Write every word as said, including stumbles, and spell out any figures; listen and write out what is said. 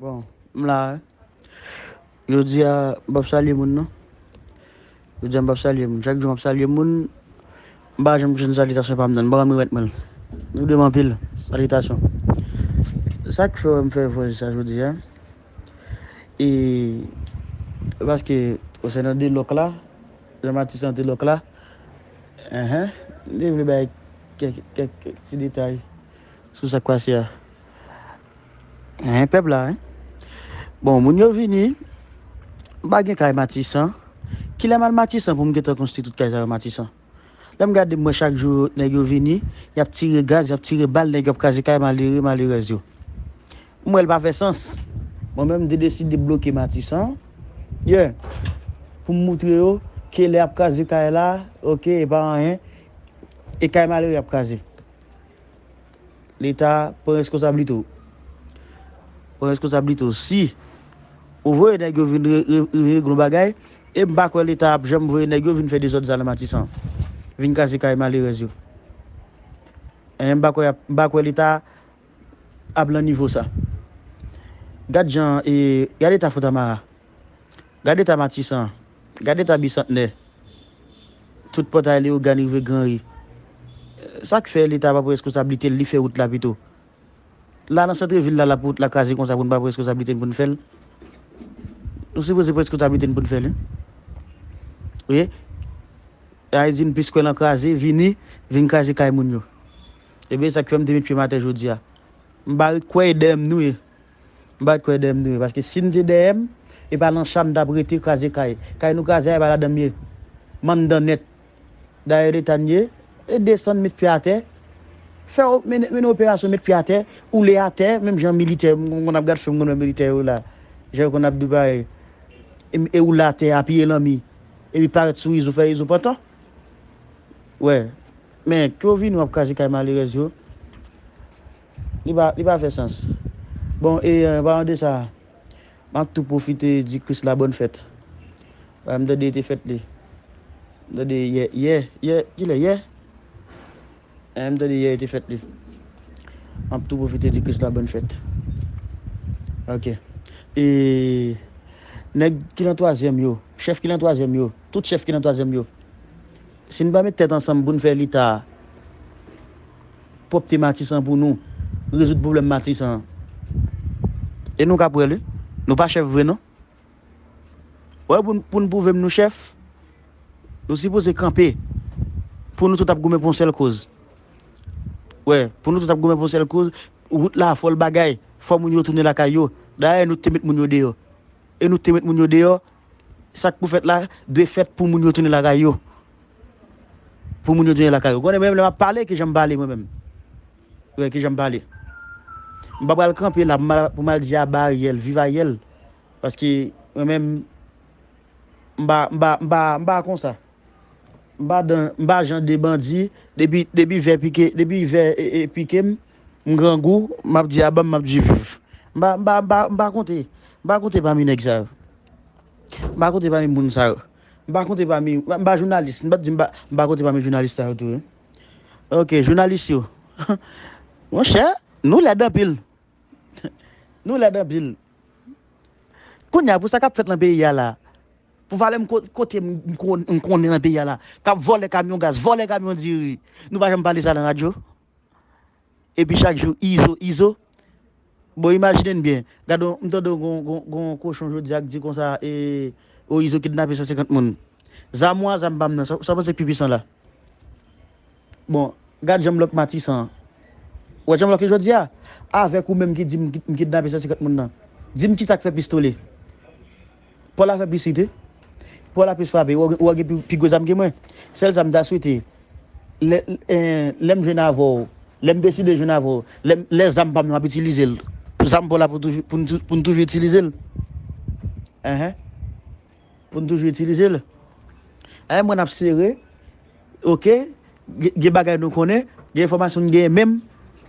Bon, m la, wi. Jodi a, m p ap salye moun, non. Jodi a, m p ap salye moun. Chak jou, m ap salye moun. M pa janm jwenn salitasyon pa m, non. M pa konn remèt mwen l. Nou de m anpil. Salitasyon. Sa k fè m fè vòy sa jodi a? E, paske, konsènan de lòk la, jan Matisan te lòk la, enhen, m te vle bay kèk, kèk, kèk ti detay sou sa k pase a. Enhen, pèp la, en. Bon, moun yo vini, m pa gen kay Matisan. Kilè m al Matisan pou m gentan konstwi tout kay sa yo Matisan? Lè m gade, m wè chak jou nèg yo vini, y ap tire gaz, y ap tire bal, nèg yo ap kraze kay malere, malerèz yo. M wè l pa fè sans. Mwen menm, m te deside bloke Matisan. Yeah. Pou m moutre yo ke lè y ap kraze kay la, oke, e pa anyen. E kay malere y ap kraze. Leta, pran reskonsablite w. Pran reskonsablite w. Si ou voye nèg yo vin re-, re-, vin regle yon bagay, e m pa kwè Leta ap janm voye nèg yo vin fè dezòd sa nan Matisan. Vin kraze kay malerèz yo. E m pa kwè, m pa kwè Leta ap lan nivo sa. Gad jan, e, gad eta Fontamara. Gad eta Matisan. Gad eta Bisantnè. Tout pòtay Leyogàn rive Granri. Sa k fè Leta pa pran reskonsablite l, li fè wout la pito? La nan santrevil la, l ap wout la kraze konsa pou n pa pran reskonsablite n pou n fè l? Nou sipoze pran reskonsablite n pou n fè l, wi. Wi. Ayiti n plis kwè nan kraze, vini, vin kraze kay moun yo. Ebyen, sa k fè m te met pye m atè jodi a. M pa ret kwè e dèyè m nou ye. M pa ret kwè e dèyè m nou ye. Paske si n te dèyè m, e pa nan cha n t ap rete kraze kay. Kay nou kraze a, e pa ladan m ye. M anndan nèt. Dayè Leta n ye, e desann, met pye atè. Fè o-, mennen, mennen operasyon, met pye atè, woule atè, menm jan militè, m konn ap gad fim, m konn wè militè yo la. Jan yo konn ap di bagay. E, e woule atè, apiye lanmi. Epi parèt sou Izo, fè Izo pantan. Wè. Men, ke w vini w ap kraze kay malerèz yo. Li pa, li pa fè sans. Bon, e, an palan de sa, m ap tou pwofite di Chris la bòn fèt. Wè, m tande te fèt li. M tande yè, yè, yè, kilè yè? Wè, m tande yè te fèt li. M ap tou pwofite di Chris la bòn fèt. Oke. E nèg ki nan twazyèm yo, chèf ki nan twazyèm yo, tout chèf ki nan twazyèm yo, si n pa met tèt ansanm pou n fè Leta pwòpte Matisan pou nou, rezoud pwoblèm Matisan an, e nou ka pwè li, nou pa chèf vre non. Wè, pou n, pou n pwouve m nou chèf, nou sipoze kanpe pou nou tout ap goumen pou yon sèl koz. Wè, pou nou tout ap goumen pou yon sèl koz, wout la, fò l bagay, fò moun yo tounen lakay yo. Dayè, nou te met moun yo deyò. E nou te met moun yo deyò, sa k pou fèt la, dwe fèt pou moun yo tounen lakay yo. Pou moun yo tounen lakay yo. Konnen mwen menm, lè m ap pale, ki jan m pale mwen menm. Wè, ki jan m pale. M pa pral kanpe la pou m al, pou m al di aba Ariel, viv Ariel. Paske mwen menm, m pa, m pa, m pa, m pa konsa. M pa dan, m pa jan de bandi, depi, depi vè pike, depi vè, e, e, pike m, m grangou, m ap di aba m, m ap di viv. M pa, m pa, m pa, m pa konte, m pa konte pami nèg sa yo. M pa konte pami moun sa yo. M pa konte pami, m pa jounalis, m pa di m pa, m pa konte pami jounalis sa yo tou, wi. Oke, jounalis yo. Monchè, nou lèd anpil. Nou lèd anpil. Kounye a, pou sa k ap fèt nan peyi a la, pou valè m ko-, kote m, m kon-, m konnen nan peyi a la, k ap vòlè kamyon gaz, vòlè kamyon diri, nou pa janm pale sa nan radyo. Epi chak jou, Izo, Izo. Bon, imajine n byen. Gade, m tande gon, gon, gon kochon jodi a k di konsa, e, o, Izo kidnape san senkant moun. Zam ou a, zam pa m nan, sa, sa w panse k pi pwisan la? Bon, gad jan m lòk Matisan an. Ou wè jan m lòk li jodi a? Avèk ou menm ki di m ki-, m kidnape san senkant moun nan. Di m kisa k fè plis tole? Pòl la fè plis rit wi. Pòl la plis frape. Ou, ou gen pi, pi gwo zam ke mwen. Sèl sa m ta swete, lè, eh, lè m jwenn avè w, lè m deside jwenn avè w, lè m, lè zam pa m nan m ap itilize l. Zam Pòl la pou toujou, pou n tou-, pou n toujou itilize l. Enhen. Pou n toujou itilize l. Enhen, mwen ap sere. Oke. Gen, gen bagay nou konnen, gen enfòmasyon n genyen menm.